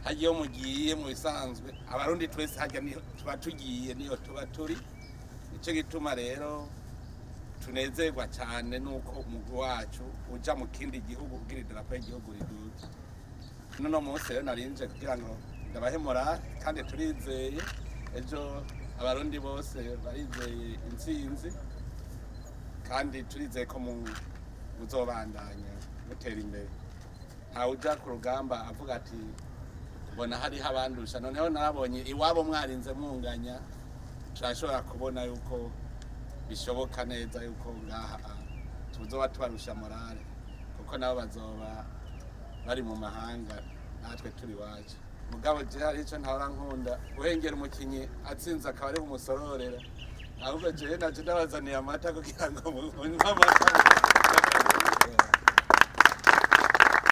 Hajya iyo mugiye mu bisanzwe, Abarundi twese hajya niho tuba tugiye, niyo tuba turi. Nicyo gituma rero tunezerwa cyane nuko umugwi wacu uja mu kindi gihugu kugira idarapo y'igihugu riduze. Nono munsi rero narinje kugira ngo ndabahe morale, kandi turizeye ejo Abarundi bose barizeye intsinzi, kandi turizeye ko muzobandanya mutera imbere. Ntawe uja ku rugamba avuga ati mbona hariho abandusha. Noneho narabonye iwabo mwarinze munganya, turashobora kubona yuko bishoboka neza yuko ngaha tuzoba tubarusha morale, kuko nabo bazoba bari mu mahanga, natwe turi iwacu. Mugabo je hari ico ntahora nkunda guhengera umukinyi atsinze akaba ari bumusororera, ahubwo jewe naje ndabazaniye amata kugira ngo munywe amata.